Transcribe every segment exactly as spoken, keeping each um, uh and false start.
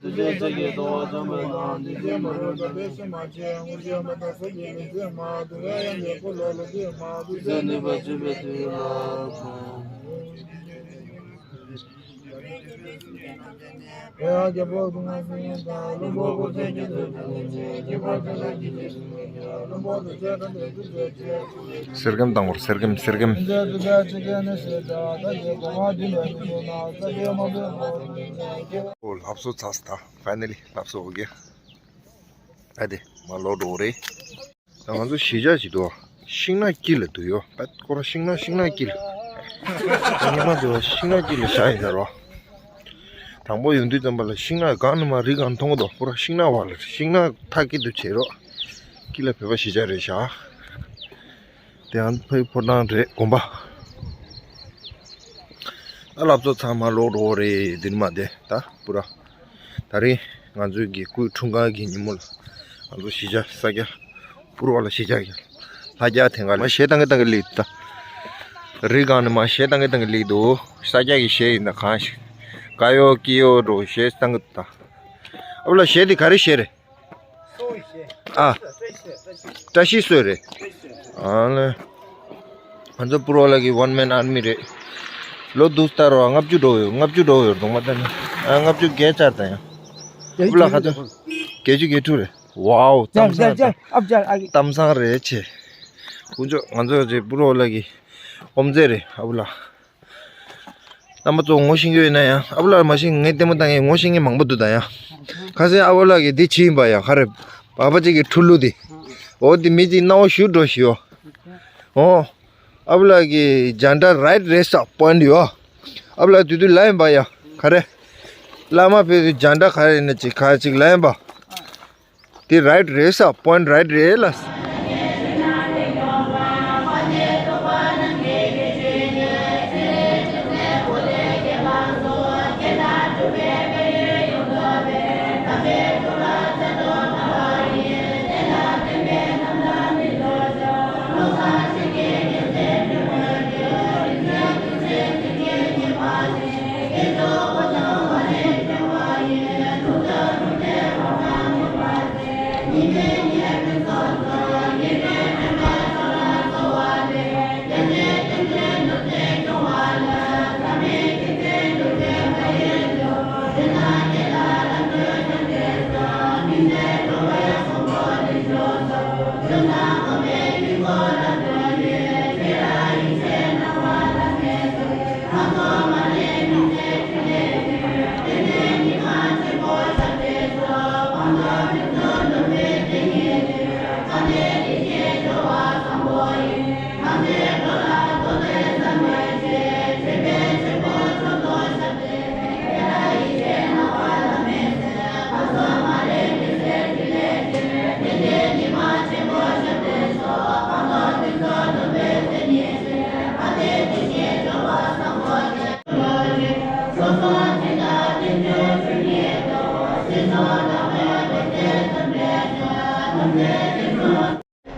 དུས་ཚོད་ཚིག་གི་ཐོག་བཅོམ་པའི་ནང་དུས་ཚོད་མ་རོལ་པ་དེ་ཤི་མ་བྱེད་ངུ་ཤེས་མ་དང་སུ་ཡིན་མི་ཚེ་མ་དུ་ལ་ཡང་ཉེ་པོ་ལོ་ལོ་དུས་མ་དུས་ཚོད་ནུས་པ་བཅུ་པའི་དུས་ལ་ཁོང་། གསེར་སྐྱེམས་བཏང་བར་གསེར་སྐྱེམས་གསེར་སྐྱེམས། ཨོ་ལྷབ་གསོ་ཚར་སོང་ད། ཕའི་ནལ་ལི་ལྷབ་གསོ་འོ་གེ། ཨ་དེ་མ་ལོག་འགྲོ་རེད། ད་ང་ཚོ་གཞིས་ཆགས་ཤིག་འདུག་ཤིང་ནགས་དཀྱིལ་ལ་འདུག་ཡོད་པ་ཁོ་རང་ཤིང་ནགས་ཤིང་ནགས་དཀྱིལ། ཉི་མ་འདུག་ཤིང་ནགས་དཀྱིལ་ལ་བཞག་ཡིན་ཟེར་རོ། དང་པོ་ཡོང་དུས་ཙམ་པ་ལ་ཤིང་ནགས་སྒང་ནས་མར་རི་སྒང་མཐོང་གི་འདུག་ཁོ་རང་ཤིང་ནགས་བར་ལ་ཤིང་ནགས་ཐག་སྐྱེད་དུ་བྱེད་རོགས། དཀྱིལ་ལ་བོད་པ་གཞིས་ཆགས་རེད་བཞག་དེ་ཡང་ཕའི་ཕོ་བྲང་རེད་དགོན་པ། ཨ་ལྷབ་གསོ་ཚང་མ་ལོག་འགྲོ་གི་རེད་འདི་ནས་མ་བསྡད་ད་པུ་ར། ད་རིང་ང་ཚོའི་གི་སྐུའི་འཁྲུངས་སྐར་གྱི་ཉིན་མོ་ལ་ང་ཚོ་གཞིས་ཆགས་ས་སྐྱ་པུ་ར་བ་ལ་གཞིས་ཆགས་ཀྱི་ལྷ་རྒྱལ་ཐེངས་ག་ལ་མ་གཞས་བཏང་གི་བཏང་གི་སླེབས་ད། རི་སྒང་ནས་མ་གཞས་བཏང་གི་བཏང་གི་སླེབས་འདུག་ས་སྐྱ་གི་གཞས་ཡིན་ད་གང་ཞིག་ཀ་ཡོ་ཀི་ཡོ་འགྲོ་གཞས་བཏང་གི་ད། ཨ་བུ་ལ་གཞས་དེ་ག་རེ་གཞས་རེད། ཨ། བཀྲ་ཤིས་གསོལ་རེད། ཨ་ལེ། ང་ཚོ་པུ་ར་བ་ལ་གི་ཝན་མེན་ཨར་མི་རེད། ལོ་འདུག་སྟེ་རོ་ལྔ་བཅུ་འགྲོ་ཡོད་ལྔ་བཅུ་འགྲོ་ཡོད་རྡོག་མ་ད་ནི། ཨ་ལྔ་བཅུ་བརྒལ་ཚར་ད་ཡང་། ཨ་བུ་ལ་ཁ་ཚོ། བརྒྱད་ཅུ་གྱ་དྲུག་རེད། ཝའོ་གཏམ་བཟང་ད། གཏམ་བཟང་རེད་ཆེ། ཁོང་ཚོ་ང་ཚོ་ཅེ་པུ་ར་བ་ལ་གི་ཨོམ་ཚེ་རེད་ཨ་བུ་ལ། རྣམ་པ་ཚོ་ངོ་ཤེས་ཀྱི་ཡོད་ན་ཡང་ཨ་བུ་ལགས་མ་ཤེས་ངས་ལྟད་མོ་བཏང་ཡས་ངོ་ཤེས་མཁན་མང་པོ་འདུག་ད་ཡང་། ཁ་སང་ཨ་བུ་ལགས་ཀྱིས་འདི་བྱས་ཡིན་པ་ཡང་ག་རེ། བ་ཕ་གཅིག་གི་ཕྲུ་གུ་འདི། འོ་འདི་མི་གཅིག་སྣང་བ་ཞུ་འགྲོ་ཞིག་ཡོད། འོ། ཨ་བུ་ལགས་ཀྱི་རྒྱང་བསྒྲགས་རའིཊ་རེད་ས་པོ་ཡིན་ཡོད། ཨ་བུ་ལགས་དུས་དུས་ལ་ཡིན་པ་ཡང་ག་རེ། བླ་མ་ཕེབས་དུས་རྒྱང་བསྒྲགས་ག་རེ་ཡིན་ན་ཅིག་ག་ཅིག་ལ་ཡིན་པ། དེ་རའིཊ་རེད་ས་པོ་ཡིན་རའིཊ་རེད་ལ།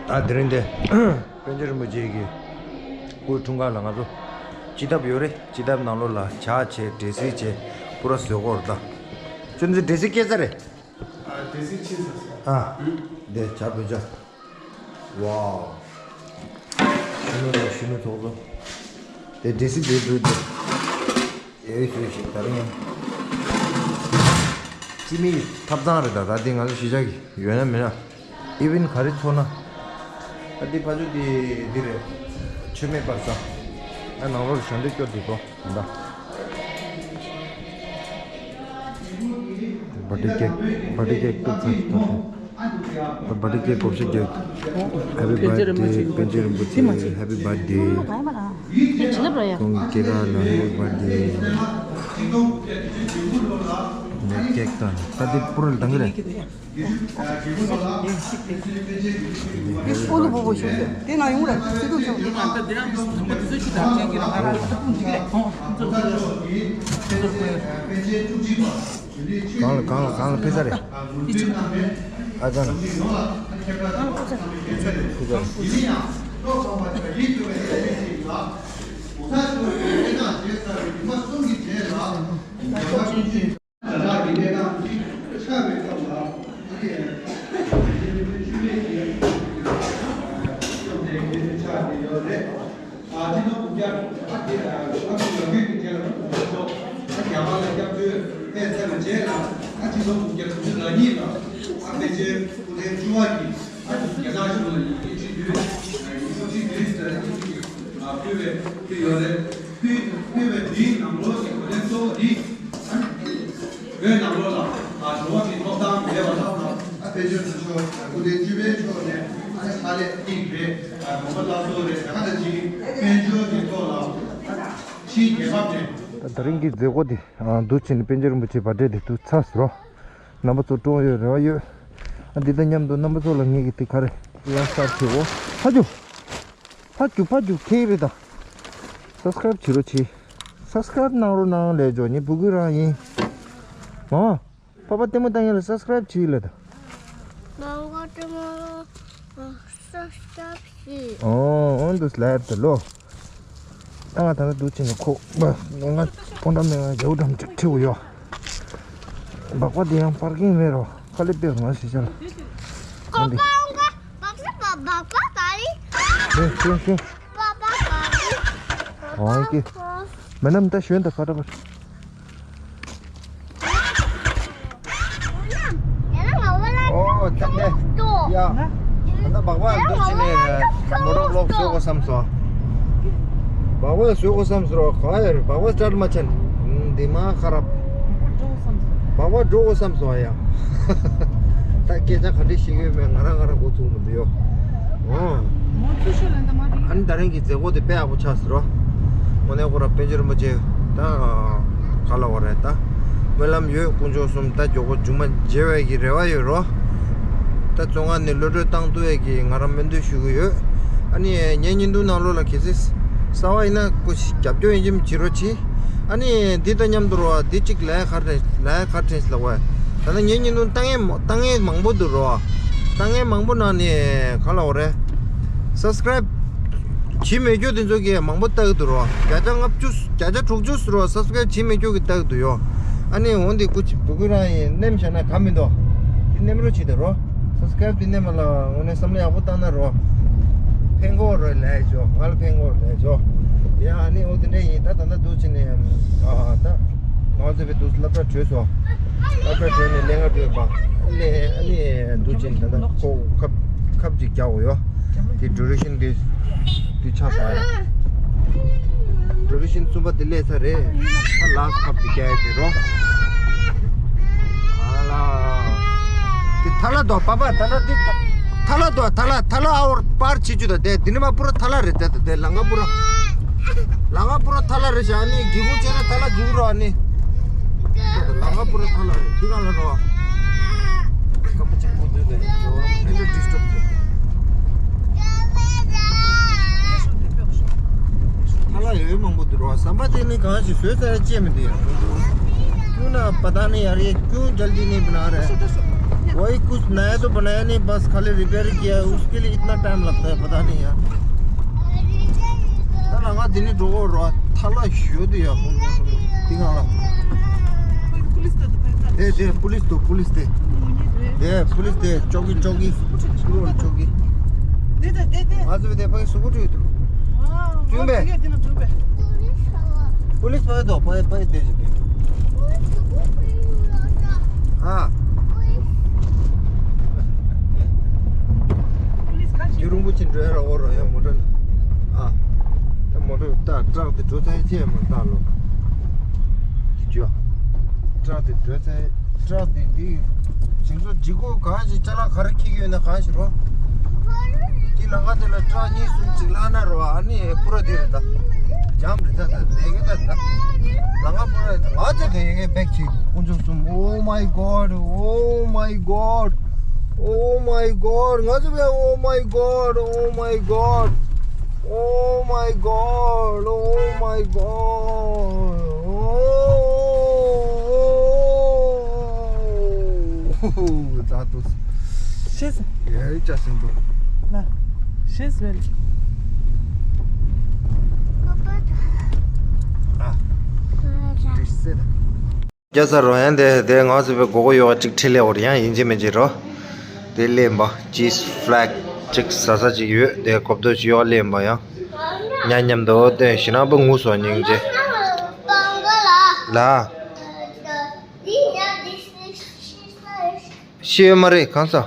ད་དེ་རིང་འདི་པཎ་ཆེན་རིན་པོ་ཆེ་གི་སྐུའི་འཁྲུངས་སྐར་ལ་ང་ཚོ་སྤྱི་ཐབ་ཡོད་རེད། སྤྱི་ཐབ་ནང་ལོགས་ལ་ཇ་བྱས་འབྲས་སིལ་བྱས་པུ་ར་བཟོས་གོ་ར་ད། ཁྱོད་ཚོ་འབྲས་སིལ་སྐྱེལ་ཚར་རེད། ཨ་འབྲས་སིལ་ཕྱིན་ཚར་སོང་། ཨ། འདི་ཇ་བོད་ཇ། ཝའོ། ཤུ་ནུ་རེད་ཤུ་ནུ་ཐོག་ཚོ། དེ་འབྲས་སིལ་འབྲས་འབྲུ་དེ། ཨེ་ཤོད་ཤིག་ད་རིང་སྤྱི་མིའི་ཐབ་ཚང་རེད་ད། ད་དེ་ང་ཚོ་གཞིས་ཆགས་ཀྱི་ཡོད་ན་མེད་ན། ཨི་ཝེན་ག་རེ་ཚོགས་ན། ཨ་དེ་ཕ་ཆུ་དེ་འདི་རེད། ཆོས་མེད་པར་ས། ཨ་ནང་ལོགས་ཞལ་འདོན་སྐྱོར་དུ་འགྲོ་ད། བར་ཐི་ཌེ་ཀེག་བར་ཐི་ཌེ་ཀེག་ཏུ་ཚ་ཞིག་ད། བར་ཐི་ཌེ་ཀེག་བགོ་བཤའ་རྒྱག Happy birthday པཎ་ཆེན་རིན་པོ་ཆེ། Happy birthday། ཁོང་གི་སྐྱེས་སྐར་ལ་Happy birthday། ནས་ཀེག་བཏང་ད་དེ་པུ་ར་ལ་བཏང་གི་རེད། ཨོ་ལུ་བོ་བོ་ཤོག་ཤོག་དེ་ན་ཡོང་ར་ཚིག་ཐུག་ཤོག་དེ་ན་ད་དེ་རང་གི་སུ་དང་པོ་དེ་ཚོ་ཤི་དང་ཅན་གྱི་རང་རང་ལ་ད་ཕུང་ཅིག་ལས་ཁོང་ཚོ་ཚོ་ཚོ་ཚོ་གང་ལ་གང་ལ་གང་ལ་ཕེབས་ས་རེད། ཨ་ཅང་ལ་ཕེབས་ས་རེད། ཕེབས་ས་རེད། ཆགས་པའི་སྐབས་ལ་ཨ་ནི་ཆུ་མེད་ཀྱི་བཅོམ་ལྡན་འདས་ཆགས་ཏེ་ཡོད་རེད། ཨ་ཁྲི་སྟོང་དགུ་བརྒྱ་ཨ་ཁྲི་ཨ་ཁྲི་ལོ་རྒྱུས་ཀྱི་རྗེས་ལ་ཁོང་ཚོ་ཨ་རྒྱ་གར་ལ་སྐྱབས་བཅོལ་ཕེབས་ཚར་བའི་རྗེས་ལ་ཨ་ཁྲི་སྟོང་དགུ་བརྒྱ་དགུ་བཅུ་ནང་ཉིད་ལ་ཨ་པཎ་ཆེན་སྐུ་ཕྲེང་བཅུ་པ་གིས་ཨ་རྒྱ་ནག་གཞུང་ལ་ཡི་གེ་ཁྲི་བདུན་ཡི་གེ་ཁྲི་བདུན་ཟེར་ཨ་ནི་ཕུལ་བའི་ཕུལ་ཡོད་རེད། ཕུལ་ཕུལ་བའི་དེའི་ནང་ལོགས་ཀྱི་གོ་དོན་གཙོ་བོ་འདི། བོད་ནང་ལོགས་ལ་འགྲོ་བ་མིའི་ཐོབ་ཐང་མེད་པ་ལ་ཨ་དཔལ་འབྱོར་ནུ་ཕྱོགས་སྐུ་ཕྲེང་བཅུ་པའི་ཕྱོགས་ནས་ཨ་ཕྱག་ལས་གཉིས་རེད། དགོན་པ་བླ་སྲོག་རེད། ད་ག་ད་ཅིག་དཔལ་འབྱོར་གྱི་ཐོག་ལ་ཕྱིའི་རྒྱལ་ཁབ་ནས། ད་ད་རིང་གི་མཛད་སྒོ་འདི་འདུག་བྱས་ནས་པཎ་ཆེན་རིན་པོ་ཆེ་པར་ཌེ་འདི་འདུག་ཚར་ཟེར་རོ། རྣམ་པ་ཚོ་བཀྲོངས་ཡོད་རེ་བ་ཡོད། ཨ་འདི་དང་མཉམ་དུ་རྣམ་པ་ཚོ་ལ་ངེད་ཀྱི་དེ་ག་རེ་ལ་སར་བྱེད་འོ། ཧ་ཇུ། ཕ་རྒྱུག་ཕ་རྒྱུག་ཁེ་རེད་ད། སབ་སི་ཀ་རབ་བྱེད་རོགས་བྱེད། སབ་སི་ཀ་རབ་གནང་རོགས་གནང་ལས་འཇོག་ཉི་བུ་གུ་རང་ཡིན། མ། པ་པ་ལྟད་མོ་ལྟ་མཁན་ལ་སབ་སི་ཀ་རབ་བྱེད་ལ་ད། མ་པ་ལྟད་མོ་ལ་སབ་སི་ཀ་རབ་བྱེད། ཨོ་ཨོ་འདུག་ལབ་ད་ལོ། ཨ་ང་ད་ལྟ་འདུག་བྱས་ནས་ཁོ་ང་ཕོ་འགྲམ་ནས་ང་རྒྱའུ་འགྲམ་ཅིག་ཁྲིད་འོ་ཡོ། སྦག་སྦག་འདི་ཡང་པར་ཀིང་མེད་རོ། ཁ་ལེ་པེ་ང་ཞིག་ཅར། ཀོ་པ་ཨོང་ཀ་སྦག་སྦག་སྦག་སྦག་ད་རི། ཤེས་ཤེས་ཤེས། པ་པ་ད་རི། ཨོང་ཀི། མེ་ནམ་ད་ཤོན་ད་ཁ་ཏ་པར། ཨོ་ད་ནས་ཡ། ད་ལྟ་སྦག་སྦག་འདུག་བྱས་ནས་མོ་ཊ་བློག་བཟོ་དགོས་བསམ་སོང་། སྦག་སྦག་བཟོ་དགོས་བསམ་སོང་། ག་ཡར་སྦག་སྦག་སི་ཊར་མ་ཆེན། འདི་མ་ཁ་རབ། སྦག་སྦག་འགྲོ་དགོས་བསམ་སོང་ཡ། ད་སྐད་ཆ་ག་འདྲ་བཤད་ཀྱི་ཡོད་མེད་ང་རང་ང་རང་འགོ་ཚུགས་མི་འདུག་ཡོ། ཨོ། ཨ་ནི་ད་རིང་གི་མཛད་སྒོ་དེ་དཔེ་ཡག་པོ་ཆགས་ཟེར་རོ། དངོས་གནས་ཁོ་ར་པཎ་ཆེན་རིན་པོ་ཆེ་ད་ག་ལ་བ་རེད་ད། སྨོན་ལམ་ཡོད་དཀོན་མཆོག་གསུམ་ད་མགྱོགས་པོ་མཇུག་མ་མཇལ་བའི་གི་རེ་བ་ཡོད་རོ། ད་བཙོན་ཁང་ནས་གློད་གྲོལ་བཏང་ཐུབ་ཡས་ཀྱི་ང་རང་སྨོན་འདུན་ཞུ་གི་ཡོད། ཨ་ནི་ངའི་བརྙན་ཐུང་ནང་ལོགས་ལ་གལ་སྲིད་གསར་པ་ཡིན་ན་སྐུ་མཁྱེན་རྒྱབ་སྐྱོར་ཡིན་གཅིག་མིན་གཅིག་རོགས་གྱིས། ཨ་ནི་འདི་དང་མཉམ་དུ་རོ་འདི་གཅིག་ལས་ཁ་དྲན་ལས་ཁ་དྲན་ལ་བ། ད་ལྟ་ངའི་བརྙན་ཐུང་ལྟ་མཁན་ལྟ་མཁན་མང་པོ་འདུག་རོ། ལྟ་མཁན་མང་པོ་ནང་ནས་ག་ལ་བ་རེད། སབ་སི་ཀ་རབ་བྱེད་མེད་རྒྱུ་དེ་ཚོ་གིས་མང་པོ་ལྟ་གི་འདུག་རོ། བརྒྱ་ཆ་ལྔ་བཅུ་བརྒྱ་ཆ་དྲུག་ཅུ་རོ་སབ་སི་ཀ་རབ་བྱེད་མེད་རྒྱུ་གིས་ལྟ་གི་འདུག་ཡོ། ཨ་ནི་འོ་འདི་སྐུ་མཁྱེན་སྦུ་གུ་རང་ཡིན་ནེམ་བྱས་ན་ག་མི་འདུག་དེ་ནེམ་རོ་བྱེད་དེ་རོ། སབ་སི་ཀ་རབ་དེ་ནེམ་ལ་འོ་ནས་བསམ་བློ་ཡག་པོ་བཏང་ན་རོ། ཕན་གོ་རོ་ལས་ཇོ་ང་ལ་ཕན་གོ་རོ་ལས་ཇོ། ཡ་ཨ་ནི་འོ་དེ་འདྲ་ཡིན་ད་ད་ལྟ་འདུག་བྱས་ནས་ཨ་ད་ང་ཚོ་བའི་འདུག་སློབ་གྲྭ་གྲོལ་སོང་། སློབ་གྲྭ་གྲོལ་ནས་ལས་ཀ་གྲོལ་བ་ལས་ཨ་ནི་འདུག་བྱས་ནས་ད་ལྟ་ཁོ་ཁབ་ཁབ་ཅིག་རྒྱག་འོ་ཡོ། དེ་ཌུ་རེ་ཤན་དེ་དེ་ཆགས་སོང་ཡ། ཌུ་རེ་ཤན་གསུམ་པ་དེ་སླེབས་ཚར་རེད། ད་ལ་སི་ཊི་ཁབ་དེ་རྒྱག་ཡ་དེ་རོ། ཨ་ལ། དེ་ཐ་ལ་དོ་པ་པ་ཐ་ལ་དེ་ཐ་ལ་དོ་ཐ་ལ་ཐ་ལ་ཨ་བོར་པར་བྱེད་རྒྱུ་དང་དེ་དེ་ནི་མ་པུ་ར་ཐ་ལ་རེད་དེ་དེ་ལང་ཀ་པུ་ར། ལང་ཀ་པུ་ར་ཐ་ལ་རེད་ཤག་ཨ་ནི་སྒེའུ་ཁུང་ཕྱེ་ན་ཐ་ལ་འཛུགས་རོགས་ཨ་ནི། ལང་ཀ་པུ་ར་ཐ་ལ་རེད་འདི་གང་ལ་རོ། སྐམ་པོ་ཆེན་པོ་འདུག་དེ་ཇོ་ཨེ་འདྲ་ཌི་སི་ཊརབ་དེ། ཐ་ལ་ཡོད་མང་པོ་འདུག་རོ། ཟམ་པ་དེ་ནི་གང་ཞིག་བཟོས་ཚར་ཅེས་མི་འདུག་ཡ། क्यों ना पता नहीं यार, ये क्यों जल्दी नहीं बना रहे हैं। वही कुछ नया तो बनाया नहीं, बस खाली रिपेयर किया है, उसके लिए इतना टाइम लगता है, पता नहीं यार। ད་ལ་ང་འདི་ནས་འགྲོ་གོ་རོ། ཐ་ལ་ཞོ་དུ་ཡ་ཁོང་ཚོ་འདི་གང་ལ། དེ་དེ་པུ་ལིས་དུ་པུ་ལིས་དེ། དེ་པུ་ལིས་དེ་ཅོག་གི་ཅོག་གི་ཅོག་གི། ང་ཚོ་དེ་ཕ་གི་སུ་གུ་ཅུ་ཡི་དུ། ཅུང་བས། པུ་ལིས་ཕ་གི་དོ་ཕ་གི་ཕ་གི་དེ་ཞིག་དེ། ཨ། རྒྱུ་རིན་པོ་ཆེ་འགྲོ་ཡ་ར་འོ་ར་ཡ་མོ་ཊ་ལ། ཨ། ད་མོ་ཊ་ད་ཏྲག་དེ་འགྲོ་ཚར་ཅེས་མ་ལྟ་ལོ། ཀྱི་ཅོ། ཏྲག་དེ་འགྲོ་ཚར་ཏྲག་དེ་དེ། ཅིང་ཚོ་ལྗིད་ཁོག་གང་ཞིག་ཅ་ལག་ག་རེ་འཁྱེར་གྱི་ཡོད་ན་གང་ཞིག་རོ། དེ་ལམ་ཁ་དེ་ལ་ཏྲག་གཉིས་གསུམ་ཅིག་བརླག་ན་རོ་ཨ་ནི་པུ་ར་དེ་རེད་ད། འཇམ་རེད་ད་ད་ལས་ཀ་ད་ད། ལམ་ཁ་པུ་ར་རེད་ད་ང་ཚོ་དེ་ཡི་གེ་བེག་ཅིག་ཀུན་འཇོམས་གསུམ། Oh my God, oh my God, oh my God. ང་ཚོ་བས། Oh my God, oh my God, oh my God, oh my God. ད་དུ་ཤེས། ཡ་ཡི་ཅག་ཤིན་ཏུ། ལ། ཤེས་བེལ། ཨ། དུས་ཟེར། རྒྱ་ས་རོ་ཡང་དེ་དེ་ང་ཚོ་བའི་གོ་གོ་ཡོ་ག་ཅིག་ཁྲིད་ལེ་འོར་ཡང་ཡིན་གཅིག་མིན་གཅིག་རོ། དེ་ལེན་པ་ཅིས་ཕ་ལེག་ཅིག་ཟ་ས་ཅིག་ཡོད་དེ་གོབ་དོ་ཅིག་ཡོ་ག་ལེན་པ་ཡང་ཉ་མཉམ་དུ་དེ་ཞི་ན་པ་ངུ་སོ་སྙིང་རྗེ་ལ། ཤི་ཡོད་མ་རེད་གང་ས།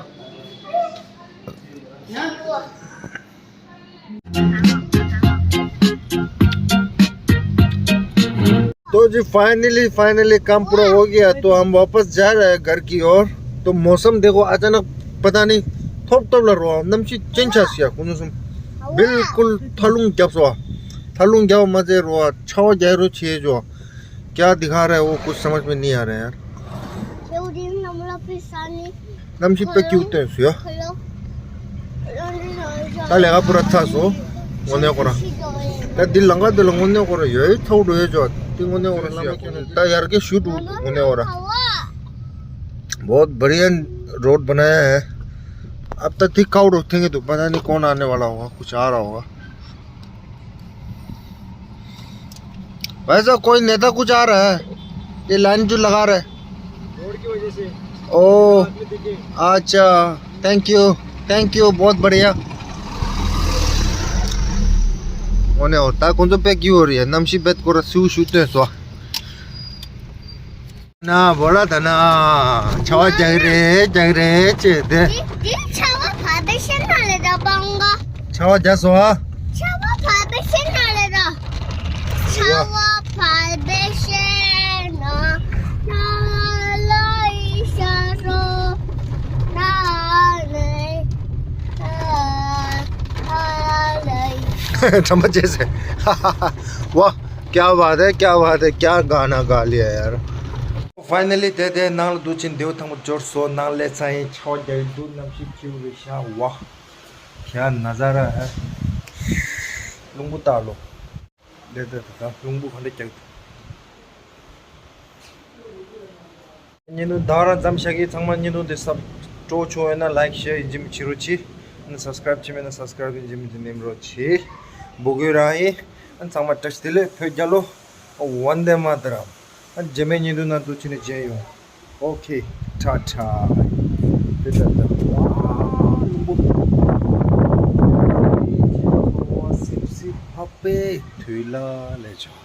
तो जी, फाइनली फाइनली काम पूरा हो गया, तो हम वापस जा रहे हैं घर की ओर। तो मौसम देखो, अचानक पता नहीं थोप थोप ला रोआ, नमशी चेंज आ सिया कुनु सुम। बिल्कुल थालुंग जब सोआ, थालुंग जब मजे रोआ, छावा जाए रो छे जो। क्या दिखा रहा है वो, कुछ समझ में नहीं आ रहा है यार। नमशी पे क्यों उतरे सुया? ད་ལས་ཀ་པུ་ར་ཚ་སོ། དངོས་གནས་ཁོ་ར། ད་འདི་ལང་ཀ་འདི་ལ་དངོས་གནས་ཁོ་ར་ཡོད་ཐའུ་འགྲོ་ཡོད་ཅོ། འདི་དངོས་གནས་ཁོ་ར་བླ་མ་ཁྱོད་ནས་ད་ཡར་གེ་ཞུ་འགྲོ་དངོས་གནས་ཁོ་ར། बहुत बढ़िया रोड बनाया है। अब तक ठीक काउड होते हैं तो पता नहीं कौन आने वाला होगा, कुछ आ रहा होगा। भाई साहब, कोई नेता कुछ आ रहा है? ये लाइन जो लगा रहा है। रोड की वजह से। ओ, आदमी दिखे। अच्छा, थैंक यू, थैंक यू, बहुत बढ़िया। उन्हें होता है, कौन तो पे क्यों हो रही है? नमशी बेत को रस्सी शूट है सो। ན་བོ་ལ་ད་ན། ཆ་བ་རྒྱག་རེད་རྒྱག་རེད་ཅེས་དེ། འདི་འདི་ཆ་བ་ཕ་བེ་ཤན་ན་ལེ་ད་པང་ག་ཆ་བ་རྒྱག་སོ་ཨ། ཆ་བ་ཕ་བེ་ཤན་ན་ལེ་ད། ཆ་བ་ཕ་བེ་ཤན་ན་ན་ལ་ཡི་ཤ་རོ་ན་ལེ་ད་ལེ། དྲན་པ་བརྗེད་ཟེར། ཝ། क्या बात है, क्या बात है, क्या गाना गा लिया यार। फाइनली དེ་དེ་ནང་ལ་འདུག་ཅིང་འདེའུ་ཐང་པོ་འབྱོར་སོ། ནང་སླེབས་ཚར་ཡིན། ཆ་བ་རྒྱག་གི་འདུག་གནམ་གཤིས་ཆེ་བོ་རེད་ཤག་ཝ། क्या नज़ारा है। རླུང་བུ་ལྟ་ལོ། དེ་དེ་དེ་ད་རླུང་བུ་ག་འདྲ་རྒྱག་འདུག་བརྙན་ཐུང་ད་རང་ཙམ་བཞག་གི། ཚང་མ་བརྙན་ཐུང་དེ་སབ་སྤྲོ་ཆོག་ཡོད་ན་ལའིག་ཤེར་ཡིན་གཅིག་མིན་གཅིག་རོགས་གྱིས། ཨ་ནི་སབ་སི་ཀ་རེབ་བྱས་མེད་ན་སབ་སི་ཀ་རེབ་ཡིན་གཅིག་མིན་གཅིག་ནེམ་རོགས་གྱིས། འབོད་སྐུལ་རང་ཡིན། ཨ་ནི་ཚང་མ་བཀྲ་ཤིས་བདེ་ལེགས། བོད་རྒྱལ་ལོ། ཝན་དེ་མ་ཏ་རམ། ཨ་ནི་རྗེས་མའི་བརྙན་ཐུང་ནང་འདུག་ཅིང་ནས་མཇལ་ཡོང་། ཨོ་ཁེ། ཊ་ཊ། དེ་ལྟར་ལྟར། ཝ། རླུང་བུ། སིབ་སིབ་ཕག་པའི་དུས་ལ་ལས་བྱུང་།